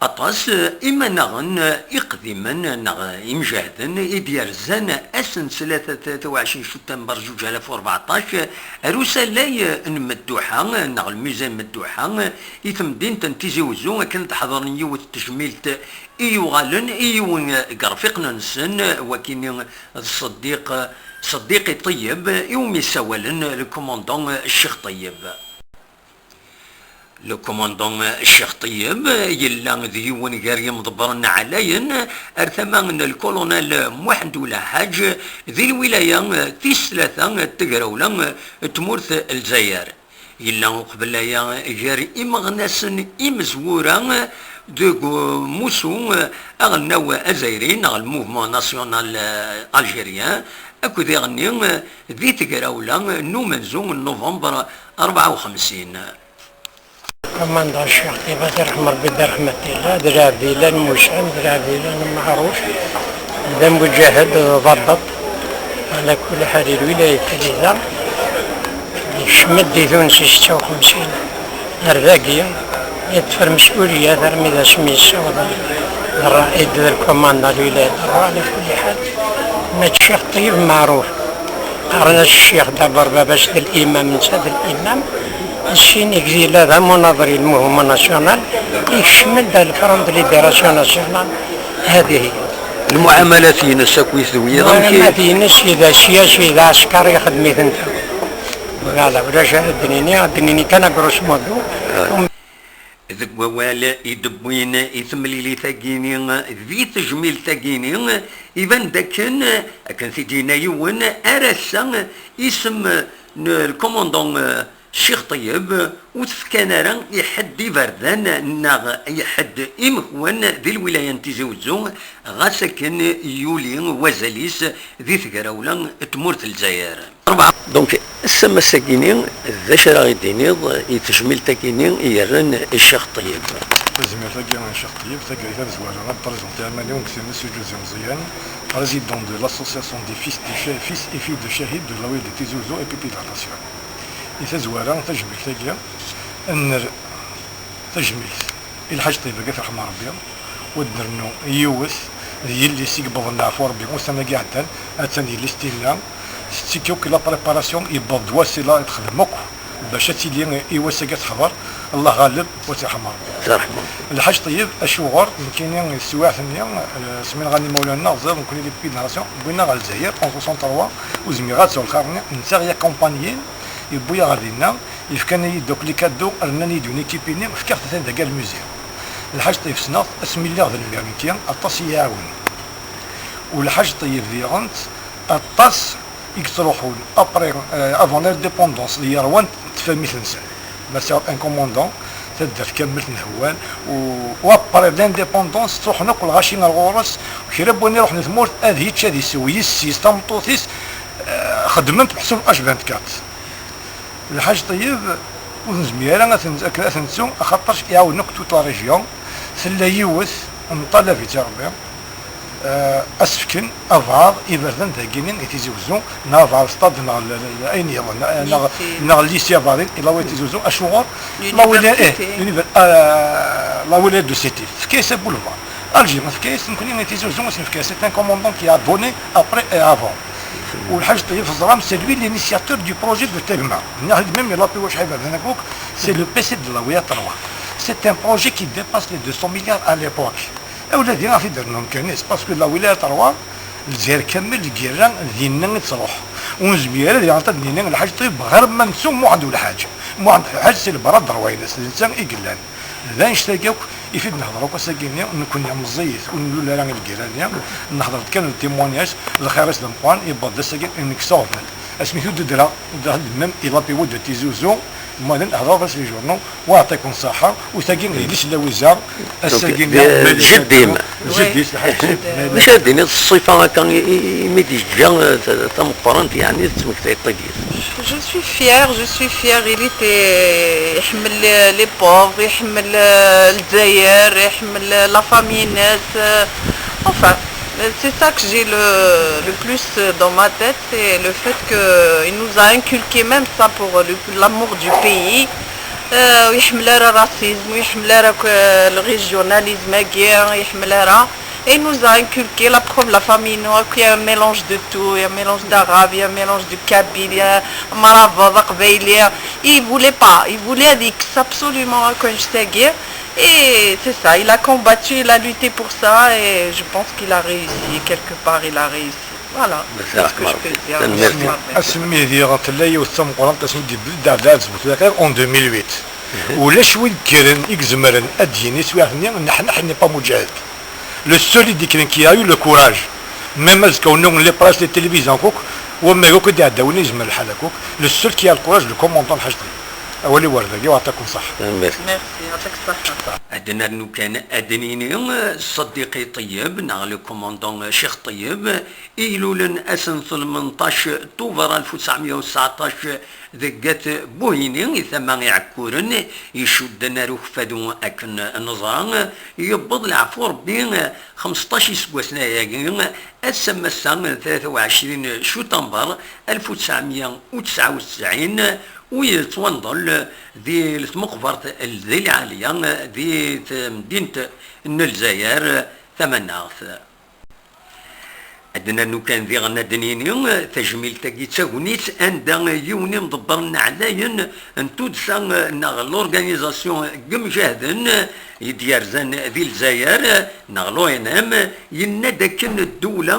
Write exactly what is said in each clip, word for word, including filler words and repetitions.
Aṭas imanaɣen iqdimen neɣ imjahden i d-yerzan ass n ttlata tlatin u ɛecrin september zuǧ alaf u rbeɛṭac ar usalay n Medduḥa neɣ lmuze n Medduḥa i temdint n Tizi Uzzu, akken ad ḥeḍren yiwet n tejmilt i yuɣalen i yiwen deg rfiqen-nsen, wakini d Ṣeddiq, Ṣeddiqi Ṭeyyeb, iwumi ssawalen le commandant Ccix Ṭeyyeb. Le commandant Ccix Ṭeyyeb yella d yiwen gar yimḍebbren ɛlayen ar tama n lkulunal Muḥend Ulaḥaǧ di lwilaya tis tlata n tegrawla n tmurt n Lezzayer. Yella uqbel aya gar imeɣnasen imezwura deg umussu aɣelnaw azzayri neɣ le mouvement national algérien, akked iɣenni di tegrawla n umenzu n november rebɛa u xemsin. Aman d Ccix Ṭeyyeb, ad irḥem Rebbi, d rrḥmet yella, d lɛebd yellan musan, d lɛebd yellan meɛruf, d amujahid, d baṭaṭ. Ɛla kulli ḥal, i lwilayat-agi da, yekcem-d di tunes i setta u xemsin ar dagi, yeṭṭef lmesuliyat armi d asmi yessaweḍ d rraid d lkumanda n lwilayat n Rrwa. Ɛla kulli ḥal, ma d Ccix Ṭeyyeb meɛruf. Qqaren-as Ccix, d'abord baba-s d l'imam, netta d l'imam. Sin, yella d amunaḍer i le mouvement national, yekcem-d ar le Front de Libération Nationale. Hadihi. Lmuɛamalat-ines akkit d wiyaḍ, amek i- Lmuɛamalat-ines, ida siyasi, ida ɛeskari, ixeddem-itent. Voilà, ulac ara d-nini, ad d-nini kan a grosso modo. Deg wawal i d-wwin i temlilit-agi-ni, di tejmilt-agi-ni, iban-d akken, akken t-id-yenna yiwen, ar ass-a isem n lkumandant Ccix Ṭeyyeb ur t-fkan ara i ḥedd iberdan neɣ i ḥedd imekwan di lwilaya n Tizi Uzzu, ɣas akken yuli wazal-is di tegrawla n tmurt n Lezzayer. Rebɛa. Donc, ass-a, ass-agi-ni, d acu ara ɣ-d-tiniḍ i tejmilt-agi-ni i yerran i Ccix Ṭeyyeb? Tazmilt-agi i Ccix Ṭeyyeb, tagi tazwara, ad prezentiɣ iman-iw deg tmes i Ǧuzi Meẓyan, président de l'association des fils, des cha-, fils et filles de Chahid de la wilaya de Tizi Ouzou et Pipi de la Nation. I tazwara, tajmilt-agi, nner tajmilt i Lḥaǧ Ṭeyyeb, ad t-yerḥem Rebbi, u ad d-nernu yiwet d yelli-s i yewwḍen leɛfu Rebbi ussan-agi iɛeddan, attan yelli-s tinna, tettekki akk i la préparation, yewweḍ-d wass i la texdem akk, bac ad tili i wass-agi ad teḥḍer, Allah ɣaleb, u ad tt-yerḥem Rebbi. Terḥem. Lḥaǧ Ṭeyyeb, acuɣer, nekkini, teswiɛt-nni, eh, asmi nɣan imawlan-nneɣ, ẓriɣ nekkni les Pipis de la Nation, wwin-aɣ ɣer Lezzayer, en soixante-trois, ur zmireɣ ad sɛuɣ lxir-nni, netta i yi-accompagnin, yewwi-aɣ ɣer dinna, yefkan-iyi-d akk les cadeaux, rnan-iyi-d une équipe-ini, fkiɣ-t atan dagi al musée. Lḥaǧ Ṭeyyeb ssneɣ-t asmi lliɣ d lmir nekki, aṭas i yi-iɛawen. U Lḥaǧ Ṭeyyeb diɣen aṭas i yettruḥun après, euh, avant l'indépendance, d yerwan n tfamit-nsen. Ma sɛiɣ un commandant, taddart kamel tenhewwan, u, u après l'indépendance ttruḥun akk lɣaci ar ɣur-s, kra n win iruḥen tmurt ad yečč ad isew yessi-s, tameṭṭut-is, euh, xeddment meḥsub H vingt-quatre. Lḥaǧ Ṭeyyeb, ur nezmir ara ad ten-, ad ten-, ad t-nettu, axaṭer iɛawen akk toute la région. Tella yiwet n ṭṭalabit i Rebbi, eh, ad s-fken abɛaḍ iberdan dagini i Tizi Wezzu, neɣ abɛaḍ stade, neɣ l-, l-, ayen yaḍen, neɣ, neɣ, lycée, neɣ lycée Abarin, i la wilaya Tizi Wezzu, acuɣer? La wilaya, eh, l'univer-, eh, la wilaya de Sétif, tefka-yas aboulevard. Alger, tefka-yas, nekkni i Tizi Wezzu, ad s-nefk, c'est un commandant qui a donné après et avant. U Lḥaǧ Ṭeyyeb, teẓram, c'est lui l'initiateur du projet de Tegma. Nniɣ-ak-d, même il a pu wacḥal iberdan akk, c'est le P C de la Wilaya trois. C'est un projet qui dépasse les deux cents milliards à l'époque. Ula d yiwen ɣef i d-rnu amkan-is, parce que la Wilaya trois, Lezzayer kamel deg yirra, dinna i tettruḥ. Ur nezmir ara diɣen ad d-nini Lḥaǧ Ṭeyyeb ɣer ma nettu Muḥend Ulḥaǧ. Muḥend Ulḥaǧ, c'est le bras droit-ines, d netta i yellan. D annect-agi akk i t-id-nehder akk ass-agi-nni, nekkni meẓẓiyit, ur nlul ara i lgirra-nni, nehder-d kan d témoignage, lxir-is d ameqqran, yewweḍ-d ass-agi, nekk s aɣbel. Asmi t-id-ddreɣ, d même il a pu de Tizi Wezzu, mwaden, hedreɣ-as les journaux, wa yeɛṭi-ken ṣṣeḥḥa, u tagi d yelli-s n Lawizya, ass-agi-nni, d jeddi-m. Jeddi-s, Lḥaǧ Ṭeyyeb. D acu ara d-tiniḍ s ṣṣifa akka i, i, imi d-yeǧǧa, eh, ta-, tameqqrant, yeɛni, d tmektayeḍ-agi? Je suis fière, je suis fière. Il était, يحمل les pauvres, يحمل الجزائر, يحمل la famille ناس, euh, enfin, c'est ça que j'ai le, le plus dans ma tête, c'est le fait qu'il nous a inculqué même ça pour le, l'amour du pays. Euh, ur iḥemmel ara racisme, ur iḥemmel ara le régionalisme-agi, ur iḥemmel ara. Et il nous a inculqué la preuve, la famille, nous, qu'il y a un mélange de tout, il y a un mélange d'arabe, il y a un mélange de kabyle, il y a marabout, aqbayli. Il voulait pas, il voulait هذيك absolument, comme je t'ai dit. Et c'est ça, il a combattu, il a lutté pour ça, et je pense qu'il a réussi, quelque part, il a réussi. Voilà, c'est ce que je peux dire. Merci. Asmi diɣ tella yiwet tameqqrant asmi d-yebded Ɛebd Ɛziz Bouteflika en deux mille huit. Ulac win kkren i izemren ad d-yini swiɛt-nni, nneḥ nneḥ n'est pas muǧahid. Le seul i d-ikkren qui a eu le courage, même azekka ur nuɣen les presse, les télévisions akk, wamma akk i d-iɛedda win izmer lḥal akk, le seul qui a le courage, le commandant Lḥaǧ Ṭeyyeb. Awal-iw ar dagi, wa yɛṭikum ṣaḥḥa. Merci, yɛṭik ṣṣaḥḥa. Ad nernu kan ad d-nini, Ṣeddiqi Ṭeyyeb, neɣ le commandant Ccix Ṭeyyeb, i ilulen ass n tmenṭac Tubeṛ alef u tesɛemya u tesɛeṭṭac deg At Buhini, i tama Iɛekkuren, icudden ar ukeffadu akken neẓra, yewweḍ leɛfu Ṛebbi xemseṭṭac iseggasen ayagi, ass am ass-a, tlata u ɛecrin cutamber alef u tesɛemya u tesɛa u tesɛin, u yettwanḍel di tmeqbert di Lɛaliya, di temdint n Lezzayer tamaneɣt. Ad d-nernu kan diɣen ad d-nini, tajmilt-agi d tagnit anda yiwen imḍebber n ɛlayen n tuddsa neɣ l'organisation n yimjahden i d-yerzan di Lezzayer neɣ l'O N M, yenna-d akken ddewla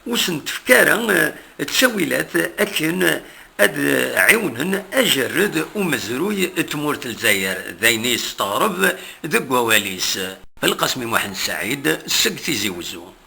ur sen-tefka ara ttawilat akken ad ɛiwnen ajerred umezruy n tmurt n Lezzayer, d ayen yesteɣreb deg wawal-is. Lqasmi Muḥend Saɛid seg Tizi Wezzu.